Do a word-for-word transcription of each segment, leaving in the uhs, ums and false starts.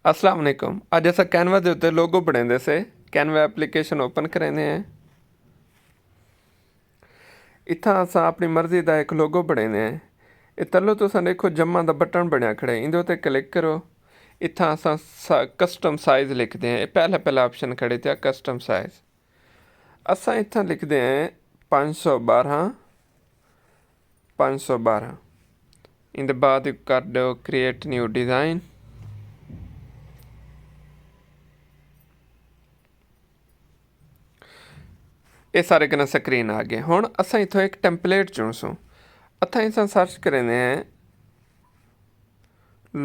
السلام علیکم۔ اڄ اساں کینوا دے اتے لوگو بݨیندے سے۔ کینوا اپلیکیشن اوپن کریندے ہیں۔ اتھاں اساں اپݨی مرضی دا ہک لوگو بݨیندے ہیں۔ اے تلو تساں ݙیکھو، جمع دا بٹن بݨیا کھڑے، ایندے اتے کلک کرو۔ اتھاں اساں سا-، کسٹم سائز لکھدے ہیں۔ اے پہلا پہلا آپشن کھڑے تھیا، کسٹم سائز۔ اساں اتھاں لکھدے ہیں پنج سو ٻارہاں، پنج سو ٻارہاں۔ ایندے بعد کر ݙیو کریئیٹ نیو ڈیزائن۔ اے سارے کنے سکرین آ ڳئے۔ ہݨ اساں اتھوں ہک ٹیمپلیٹ چݨسوں۔ اتھاں اساں سرچ کریندے ہیں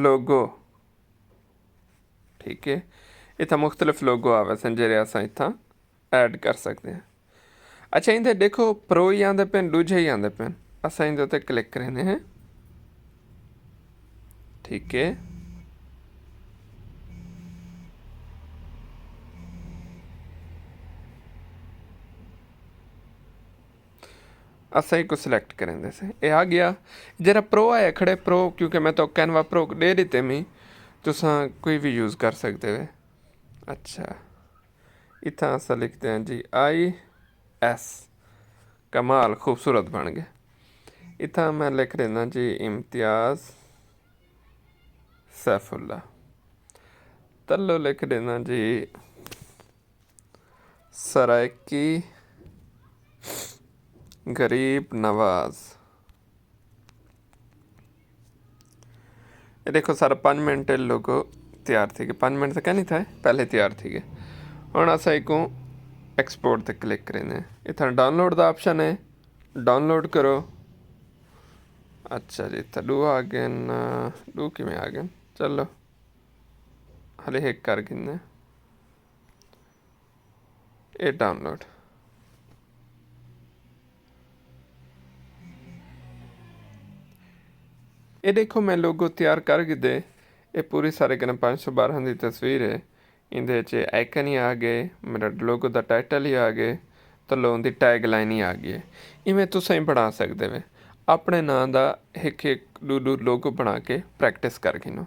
لوگو۔ ٹھیک ہے، اتھاں مختلف لوگو آویسن جیڑھے اساں اتھاں ایڈ کر سڳدے ہیں۔ اچھا، ایندے ݙیکھو، پرو ہی آندے پئن، ݙوجھے ہی آندے پئن۔ اساں ایندے اتے کلک کریندے ہیں۔ ٹھیک ہے۔ اساں ایکوں سلیکٹ کریندے سے۔ اے آ ڳیا۔ جیڑھا پرو آیا کھڑے، پرو، کیونکہ میں تو کینوا پرو ݙے ݙتے می، تساں کوئی وی یوز کر سڳدے وے۔ اچھا، اتھاں اساں لکھدے ہیں جی آئی ایس، کمال، خوبصورت بݨ ڳئے۔ اتھاں میں لکھ ݙینداں جی امتیاز سیف اللہ۔ تلو لکھ ݙینداں جی سرائیکی غریب نواز۔ اے ݙیکھو سارا، پنج منٹ لوگو تیار تھی ڳئے۔ پنج منٹ تاں کائنی تھئے، پہلے تیار تھی ڳئے۔ ہݨ اساں ایکوں ایکسپورٹ تے کلک کریندے ہیں۔ اتھاں ڈاؤنلوڈ دا آپشن ہے، ڈاؤنلوڈ کرو۔ اچھا جی، اتھاں ݙو آ ڳئن، ݙو کیویں آ ڳئن؟ چلو، ہلے ہک کر گھندے ہیں۔ اے ڈاؤنلوڈ۔ اے ݙیکھو، میں لوگو تیار کر گھدے۔ اے پوری سارے کنے پنج سو ٻارہاں دی تصویر ہے۔ ایندے اچ اے آئیکن ہی آ ڳئے، میݙا لوگو دا ٹائٹل ہی آ ڳئے، تلو اوندی ٹیگ لائن ہی آ ڳئی ہے۔ ایویں تساں ہی بݨا سڳدے وے۔ اپݨے ناں دا ہک ہک ݙو ݙو لوگو بݨا کے پریکٹس کر گھنو۔